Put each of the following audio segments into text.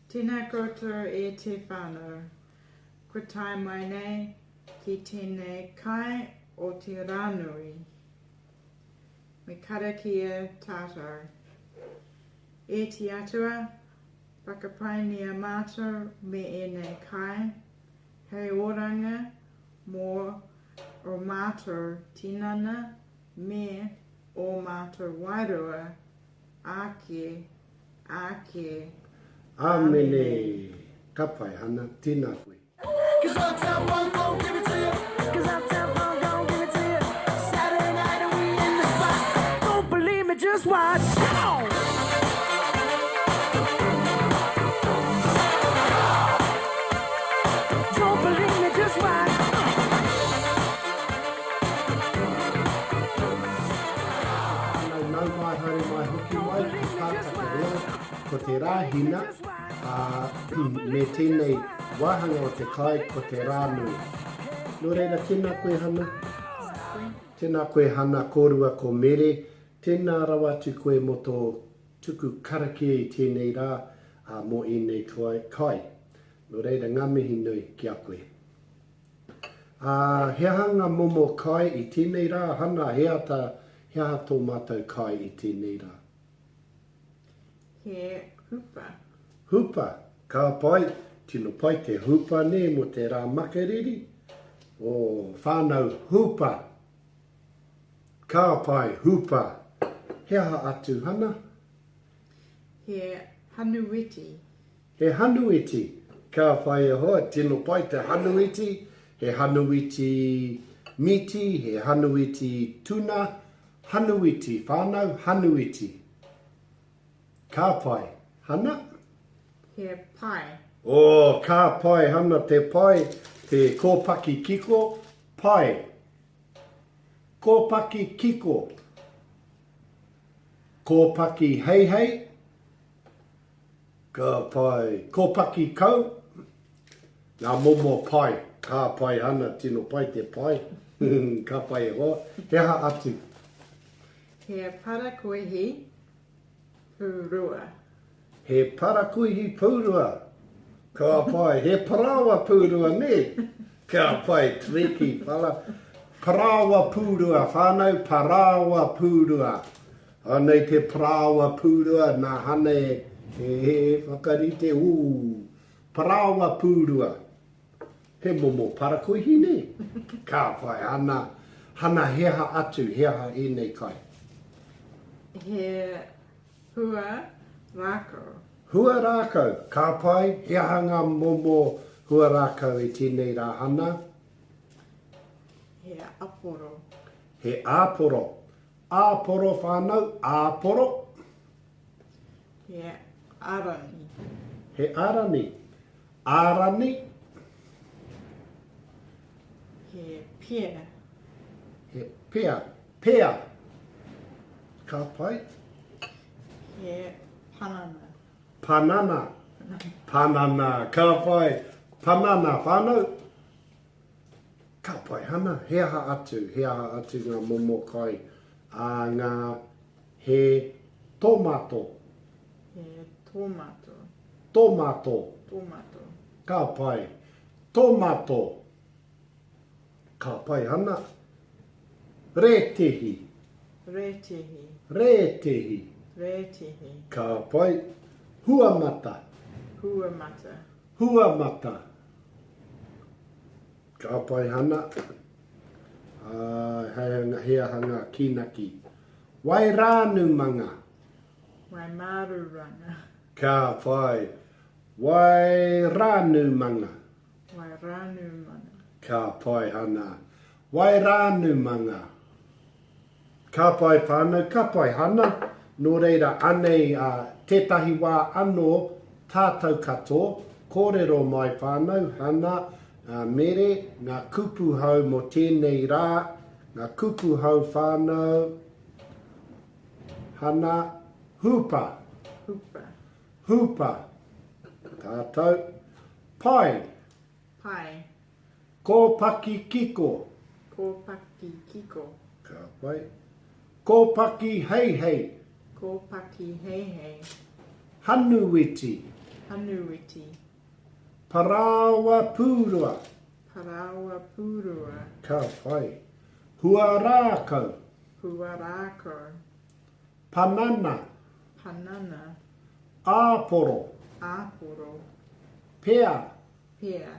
Tēnā koutou e te whānau. Kua tae mai nei ki tēnei kai o te rānui. Me karakia tātou. E te Atua, whakapainia mātou me ēnei kai, hei oranga mō ō mātou tinana me ō mātou wairua, ake, ake. Āmene! Ka pai, Hana. Tēnā koe. Whānau, nau mai, haere mai, hoki mai, ki Pātaka Reo, ko te Rāhina, ā, me tēnei wāhanga o te kai, ko te Rānui. Nō reira, tēnā koe Hana. Tēnā koe Hana, kōrua ko Mere, tēnā rawa atu koe mō tō tuku karakia i tēnei rā, ā, mō ēnei kai. Nō reira, ngā mihi nui ki a koe. Ā, he aha ngā momo kai i tēnei rā? Hana, he aha tā, he aha tō mātou kai i tēnei rā? He hupa. Hupa, ka pai, tino pai te hupa nē mō te rā makariri. Ō, whānau hupa. Ka pai, hupa. He aha atu, Hana? He hanuwiti. He hanuiti, ka whai e hoa, tino pai te hanuiti, he hanuiti mīti, he hanuiti tuna, hanuiti whānau, hanuiti. Ka pai, Hana? He pai. Oh, ka pai, Hana, te pai, te kōpaki kiko, pai. Kōpaki kiko. Kōpaki heihei. Ka pai. Kōpaki kau. Ngā momo pai. Ka pai hana, tino pai te pai. Ka pai e hoa. He aha atu? He parakuihi pūrua. He parakuihi pūrua. Ka pai. He parāoa pūrua, nē? Ka pai, tricky fella. Parāoa pūrua, whānau, parāoa pūrua. Anei te parāoa pūrua nā Hana e whakarite, ū, parāoa pūrua. He momo parakuihi nē? Ka pai, Hana, Hana he aha atu, he aha ēnei kai? He hua rākau. Hua rākau, ka pai, he aha ngā momo hua rākau i tēnei rā Hana? He aporo. He āporo, Āporo whānau, āporo. He arani. He arani. Ārani. He pia. He pia. Pea. Ka pai. He panana. Panana. Panana. Ka pai. Panana whānau. Ka pai hana, he aha atu, he aha atu ngā momo kai a ngā, he tomato. He tomato. Tomato. Tomato. Ka pai. Tomato. Ka pai hana. Rētehi. Rētehi. Rētehi. Rētehi. Ka pai. Huamata. Huamata. Huamata. Ka pai hana. Ā, he aha ngā kīnaki? Wairānumanga. Waimāruranga. Ka pai. Wairānumanga. Wairānumanga. Ka pai hana. Wairānumanga. Ka pai whānau, ka pai Hana. Nō reira, anei a, tētahi wā anō tātou katoa, kōrero mai whānau, Hana, a, Mere, ngā kupu hou mō tēnei rā, ngā kupu hou whānau, Hana, hūpa. Hūpa. Hūpa. Tātou. Pai. Pai. Kōpaki kiko. Kōpaki kiko. Ka pai. Kōpaki heihei. Kōpaki heihei. Hanuwiti. Panuiti. Parāoa pūrua. Parāoa pūrua. Ka pai. Huarākau. Huarākau. Panana. Panana. Āporo. Āporo. Pea. Pea.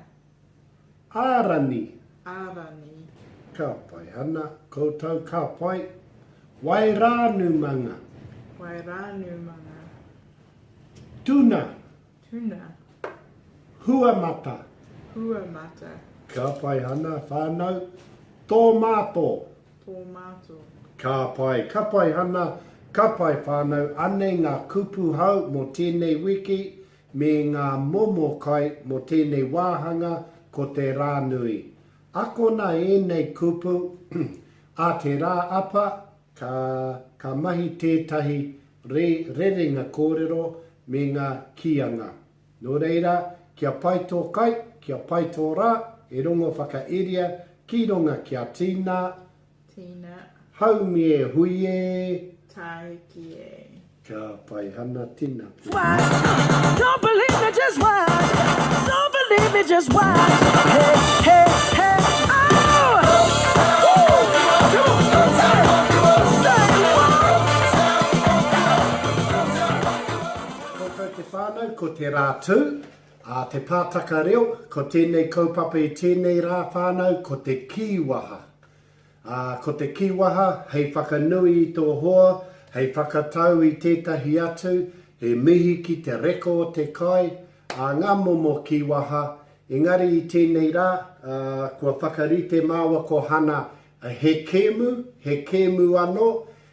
Ārani. Ārani. Ka pai ana koutou, ka pai. Wairānumanga. Wairānumanga. Tuna. Tuna. Huamata. Huamata. Ka pai ana whānau. Tōmāto. Tōmāto. Ka pai, ka pai Hana, ka pai whānau, anei ngā kupu hou mō tēnei wiki me ngā momo kai mō tēnei wāhanga ko te rā nui. Akona ēnei kupu a te rā apa ka, ka mahi tētahi re, rerenga kōrero me ngā kīanga. Nō reira, kia pai tō kai, kia pai tō rā, e rongo whakairia ki runga kia tīna, Tīna. Haumi e hui e. Tāiki e. Ka pai hana tina. Don't believe me, just watch. Don't believe me, just watch. Hey, hey, hey, oh! Woo! Come on, say, say what? Koutou te whānau, ko te rā tū, a Te Pātaka Reo, ko tēnei kaupapa i tēnei rā whānau, ko te kīwaha. Ā, ko te kīwaha hei whakanui i tō hoa, hei whakatau i tētahi atu, he mihi ki te reka o te kai, ā, ngā momo kīwaha, engari i tēnei rā, ā, kua whakarite māua ko Hana he kēmu, he kēmu anō,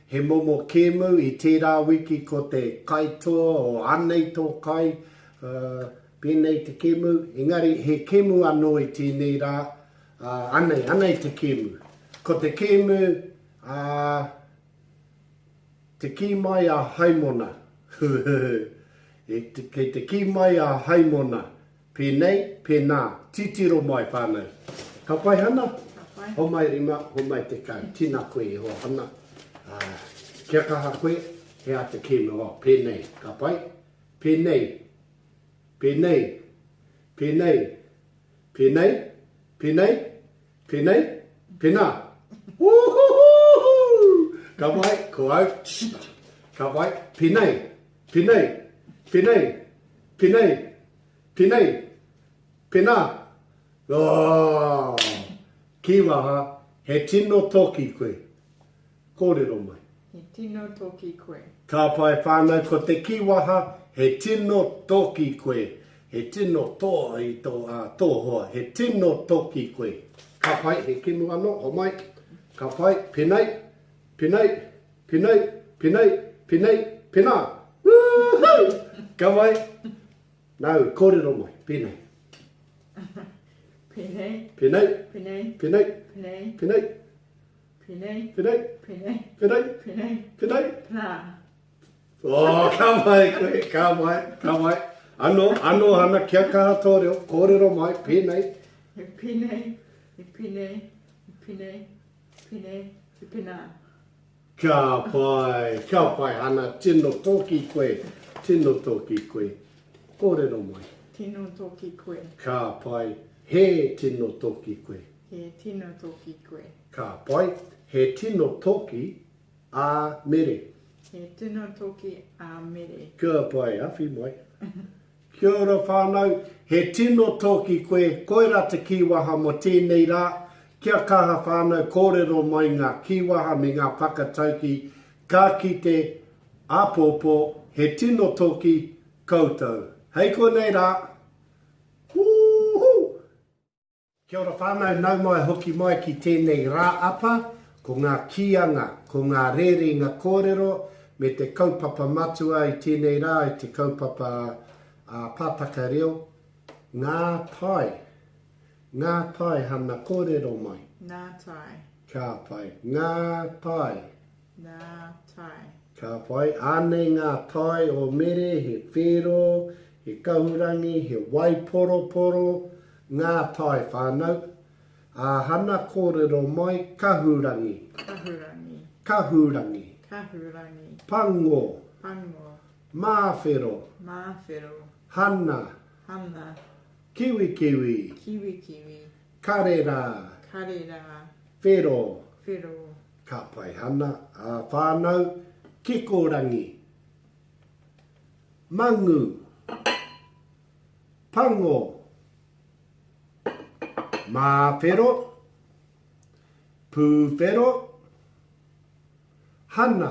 he momo kēmu i tērā wiki ko te kaitoa o Anei tō kai, ā, pēnei te kēmu, engari he kēmu anō i tēnei rā, Ā, anei, anei te kēmu. Ko te kēmu, ā, te kī mai a Haimona. E, te, kei te kī mai a Haimona, pēnei, pēnā, titiro mai whānau. Ka pai Hana? Ka pai. Homai rima, homai tekau. Tina koe e hoa Hana. Ā, kia kaha koe, he aha te kēmu, oh, pēnei, ka pai? Pēnei, pēnei, pēnei, Pēnei, pēnei, pēnei, pēnā. Woohoohoo! Ka pai, ko au. Ka pai, pēnei, pēnei, pēnei, pēnei, pēnei, pēnā. Oh! Kīwaha, he tino toki koe. Kōrero mai. He tino toki koe. Ka pai whānau ko te kīwaha he tino toki koe. He tino toa i tō, ā, tō hoa. He tino toki koe. Ka pai, he kemu anō, homai. Ka pai, penei, penei, penei, penei, penei, penā. Woohoo! Ka pai. Nāu, kōrero mai, penei. Penei. Penei. Penei. Penei. Penei. Penei. Penei. Penei. Penei. Penei. Penei. Penei. Penā. Oh, ka mai koe, ka mai, ka mai. Ano, ano Hana, kia kaha tō reo, kōrero mai, pēnei. He penei, he penei, he penei, penei, he penā. Ka pai, ka pai Hana, tino toki koe, tino toki koe. Kōrero mai. Tino toki koe. Ka pai, he tino toki koe. He tino toki koe. Ka pai, he tino toki a Mere. He tino toki a Mere. Ka pai, awhi mai. Kia ora whanau, he tino toki koe, koira te kīwaha mo tēnei rā, kia kaha whanau kōrero mai ngā kīwaha me ngā whakatauki, ka kite āpōpō, he tino toki koutou. Hei konei rā, Woohoo! Kia ora whānau, nau mai hoki mai ki tēnei rā apa, ko ngā kīanga, ko ngā rerenga kōrero me te kaupapa matua i tēnei rā i te kaupapa a Pātaka Reo, ngā tae. Ngā tae hana kōrero mai. Ngā tae. Ka pai. Ngā tae. Ngā tae. Ka pai. Anei ngā tae o Mere, he whero, he kahurangi, he waiporoporo, ngā tae whānau. Ā Hana kōrero mai, kahurangi. Kahurangi. Kahurangi. Kahurangi. Pango. Pango. Māwhero. Māwhero. Hana. Hana. Kiwikiwi. Kiwikiwi. Karera. Karera. Whero. Whero. Ka pai Hana. A whānau, Kikorangi. Mangu. Pango. Māwhero. Pūwhero. Hana.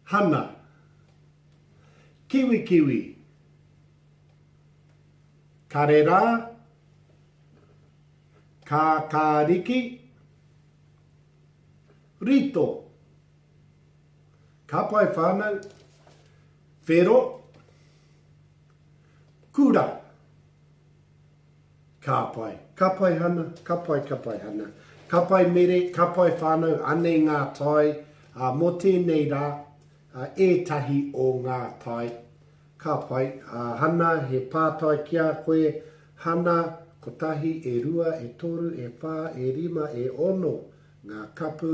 Hana. Kiwikiwi. Karera. Kākāriki. Rito. Ka pai whānau. Whero. Kura. Ka pai. Ka pai Hana, ka pai, ka pai Hana. Ka pai Mere, ka pai whānau, anei ngā tae, ā, mō tēnei rā, ā, ētahi o ngā tae. Ka pai. Ā, Hana, he pātai ki a koe, Hana, kotahi, e rua, e toru, e whā, e rima, e ono ngā kapu,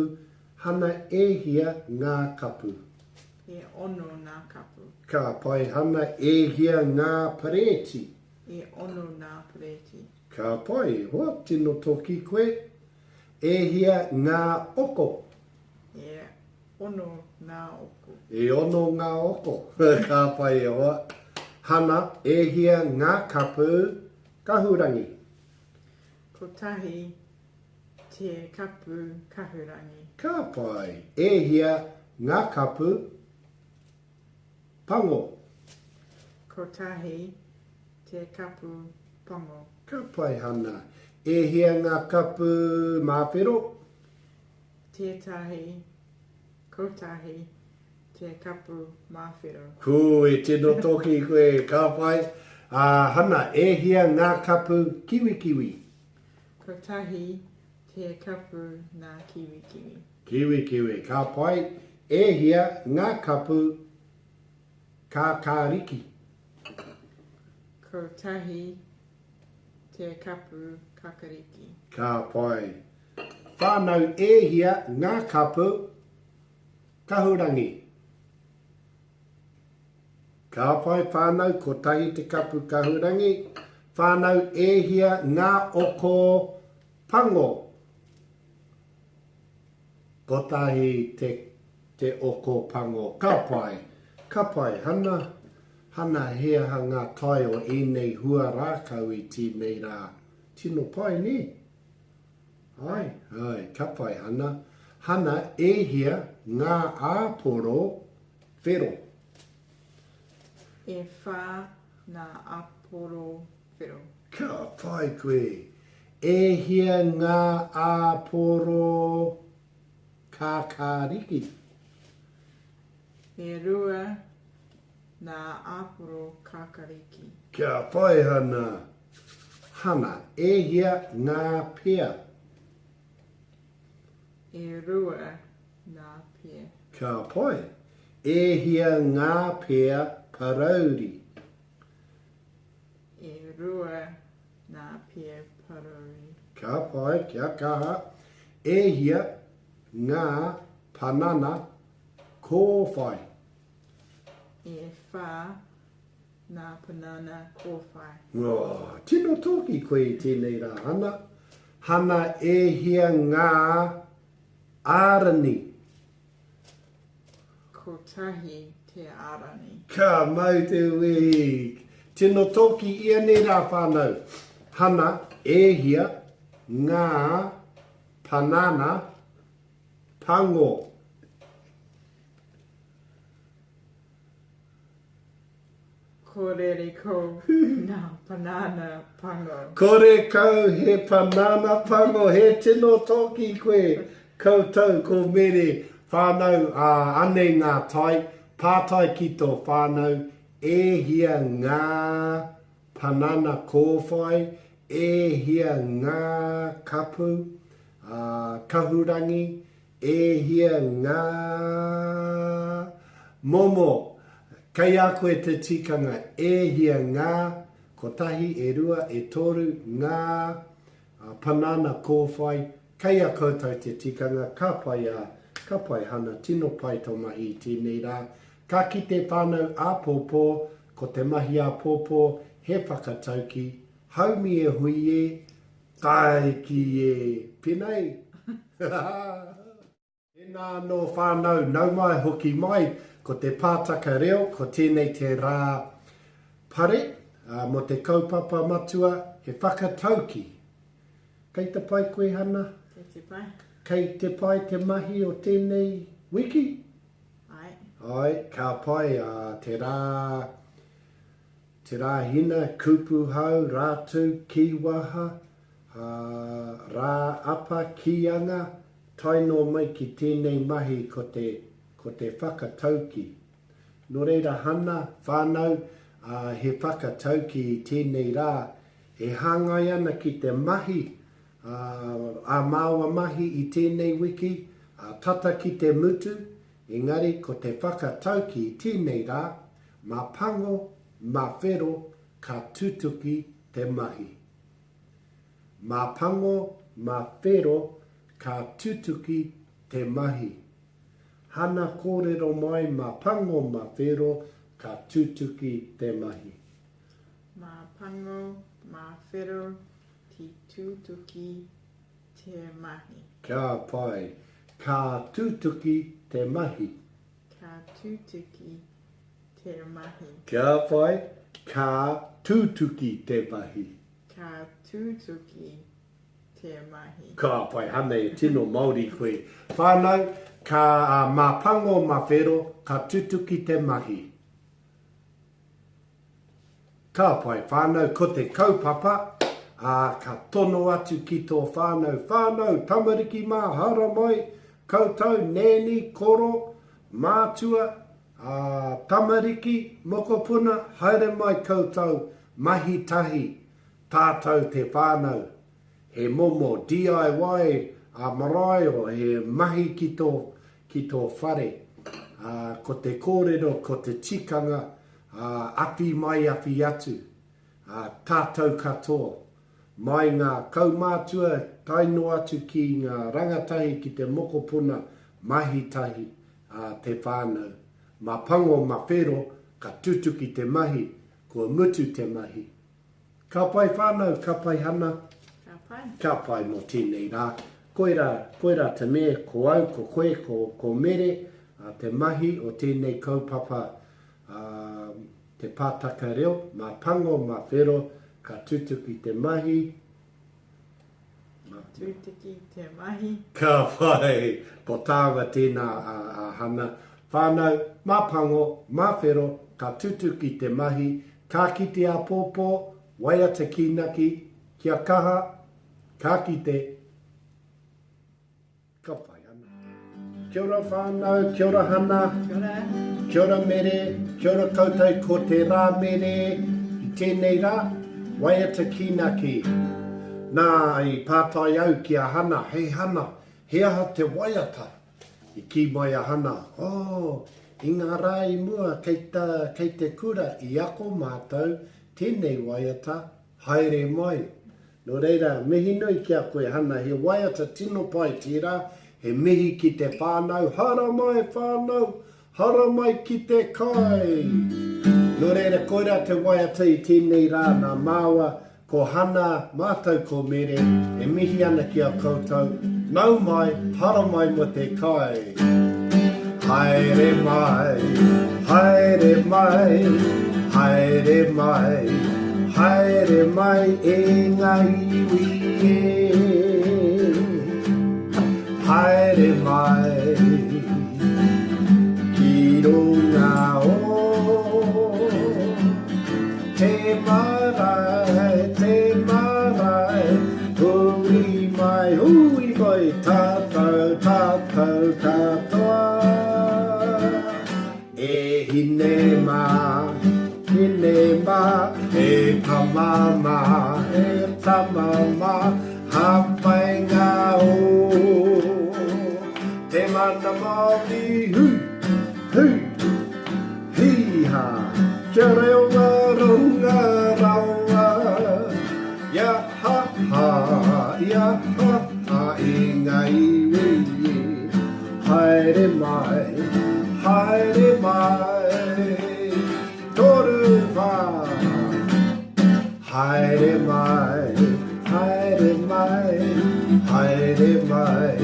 Hana, e hia ngā kapu? E ono ngā kapu. Ka pai Hana, e hia ngā perēti? E ono ngā perēti. Ka pai, e hoa, tino toki koe. E hia ngā oko? E ono ngā oko. E ono ngā oko. Ka pai, e hoa. Hana, e hia ngā kapu kahurangi? Kotahi te kapu kahurangi. Ka pai. E hia ngā kapu pango? Kotahi te kapu pango. Ka pai Hana. E hia ngā kapu māwhero? Tētahi, kotahi te kapu māwhero. Kū, e tino toki koe, ka pai. Ā, Hana, e hia ngā kapu kiwikiwi? Kotahi te kapu ngā kiwikiwi. Kiwikiwi, ka pai. E hia ngā kapu kākāriki? Kotahi te kapu kakariki. Ka pai. Whānau e hia ngā kapu kahurangi? Ka pai whānau kotahi te kapu kahurangi. Whānau e hia ngā oko pango? Kotahi te te oko pango. Ka pai. Ka pai. Hana, Hana he aha ngā tae o ēnei hua rākau i tēnei rā? Tino pai, nē? Āe, āe, ka pai Hana. Hana, e hia ngā āporo whero? E whā ngā āporo whero. Ka pai koe. E hia ngā āporo kākāriki? E rua ngā āporo kākāriki. Kia pai Hana. Hana, e hia ngā pia? E rua ngā pia. Ka pai. E hia ngā pia parauri? E rua ngā pia parauri. Ka pai, kia kaha. E hia ngā panana kōwhai? E whā ngā panana kōwhai. Oh, tino tōki koe i tēnei rā, Hana. Hana, e hia ngā ārani? Kotahi te ārani. Ka mau te wehi. Tino tōki ianei rā whānau. Hana, e hia ngā panana pango? Kore kau ngā panana pango. Kore kau he panana pango, he tino toki koe. Koutou ko Mere whānau, ā, anei ngā tai, pātai ki tō whānau, e hia ngā panana kōwhai, e hia ngā kapu, ā, kahurangi, E hia ngā momo kei a koe te tikanga e hia ngā, kotahi, e rua, e toru, ngā panana kōwhai, kei a koutou te tikanga, ka pai a, ka pai Hana, tino pai tō mahi i tēnei rā. Ka kite whānau āpōpō, Ko te mahi āpōpō he whakatauki, haumi e hui e, taiki e, penei! Tēnā anō whānau, nau mai hoki mai, ko te pātaka reo, ko tēnei te rā pare mō te kaupapa matua, he whakatauki. Kei te pai koe Hana? Kei te pai. Kei te pai te mahi o tēnei wiki? Ai. Ai, ka pai, te rā, te rā hina, kupu hau, rātū, kīwaha, rā apa, kīanga, Tae noa mai ki tēnei mahi ko te, ko te whakatauki. Nō reira Hana, whānau, ā, he whakatauki i tēnei rā e hāngai ana ki te mahi, ā, ā māua mahi i tēnei wiki, ā, tata ki te mutu, engari ko te whakatauki i tēnei rā, mā pango, mā whero, ka tutuki te mahi. Mā pango, mā whero ka tutuki te mahi. Hana kōrero mai mā pango, mā whero ka tutuki te mahi. Mā pango, mā whero ti tutuki te mahi. Kia pai. Ka tutuki te mahi. Ka tutuki te mahi. Kia pai. Ka tutuki te mahi. Ka tutuki te mahi. Ka pai Hana e tino Maori koe. Whanau, ka ma pango ma whero, ka tutuki te mahi. Ka pai whanau, ko te kaupapa, a ka tono atu ki to whanau, whanau, tamariki ma, haramai, koutou, nanny, koro, mātua, a tamariki, mokopuna, haere mai koutou, Mahi tahi, tātou te whānau. He momo DIY a marae o he mahi ki tō, ki tō whare. Ā, ko te kōrero, ko te tikanga, ā, awhi mai awhi atu. Ā, tātou katoa. Mai ngā kaumātua tae noa atu ki ngā rangatahi ki te mokopuna mahi tahi, ā, te whānau. Ma pango ma whero ka tutuki te mahi, Kua mutu te mahi. Ka pai whanau, ka pai Hana. Ka pai. Ka pai mo tenei ra. Koira, koira te me, ko au, ko koe, ko, ko Mere, a, te mahi o tenei kaupapa, a, te pataka reo, ma pango, ma whero, ka tutuki te mahi, Ka tūtiki te mahi. Ka pai! Ko tāua tēnā a Hana. Whānau, mā pango, mā whero, ka tutuki te mahi, ka kite āpōpō, waiata kīnaki, kia kaha, ka kite. Ka pai ana. Kia ora whanau, kia ora Hana. Kia ora. Kia ora Mere, kia ora koutou ko te rā Mere i tēnei rā, waiata kīnaki. Nā, i pātai au ki a Hana, Hei Hana, he aha te waiata? I kī mai a Hana, Oh, i ngā rā i mua kei ta, kei te kura i ako mātou tēnei waiata, haere mai. Nō reira, mihi nui ki a koe Hana, he waiata tino pai tērā, he mihi ki te whānau, haramai whānau, haramai ki te kai! Nō reira, koirā te waiata i tēnei rā nā māua ko Hana, mātou ko Mere, e mihi ana ki a koutou, nau mai, haramai mo te kai! Haere mai, haere mai, haere mai, Haere mai e ngā iwi e. Haere mai ki runga o te marae, te marae, hui mai, hui mai, tātou, tātou katoa. E hine mā, hine mā, e tama mā, e tama mā, hāpai ngā o te mana Māori, hui, hui, hī hā, kia rewa runga rawa, ia ha ha, ia ha ha i ngā iwi. Haere mai, haere mai, 3, 4. Haere mai, haere mai, haere mai,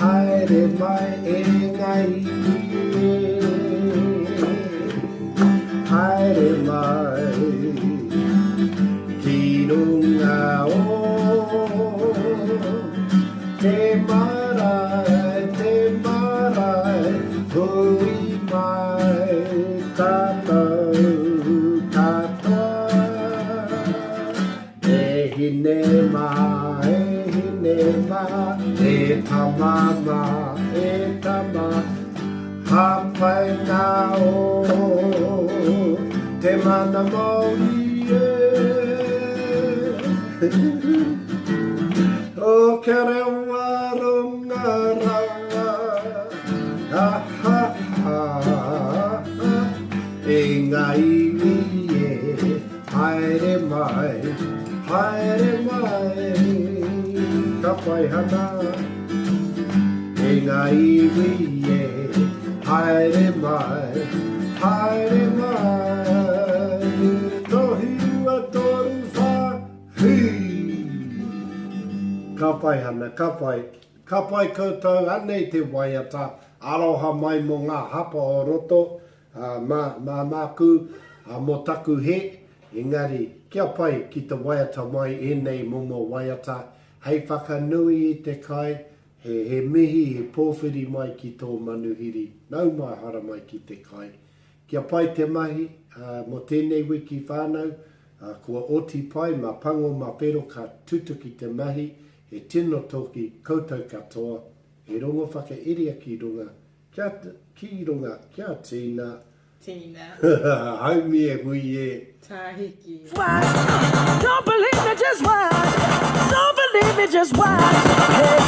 haere mai e ngā iwi e. Haere mai ki runga o te marae, te marae, hui mai tātou katoa. E hine mā, e hine mā, e tama mā, e tama, hāpai ngā o te mana Māori e. O kia rewa runga rawa, ha ha ha ha, e ngā iwi e, haere mai, haere mai, ka whai hana. E ngā iwi e, haere mai, haere mai, tohua toru whā, hī! Ka pai Hana, ka pai. Ka pai koutou, anei te waiata, aroha mai mō ngā hapa o roto, ā, mā, mā māku, ā, mō taku hē, engari, kia pai ki te waiata mai ēnei momo waiata, hei whakanui i te kai, he, he mihi, he pōwhiri mai ki tō manuhiri, nau mai haramai ki te kai. Kia pai te mahi, ā, mō tēnei wiki whānau, ā, kua oti pai, mā pango, mā whero ka tutuki te mahi, he tino toki koutou katoa, he rongo whakairia ki runga, kia, ki runga, kia tīna, Tīna. Haumi e hui e. Tāhiki. Don't believe me, just watch. Don't believe me, just watch. Hey.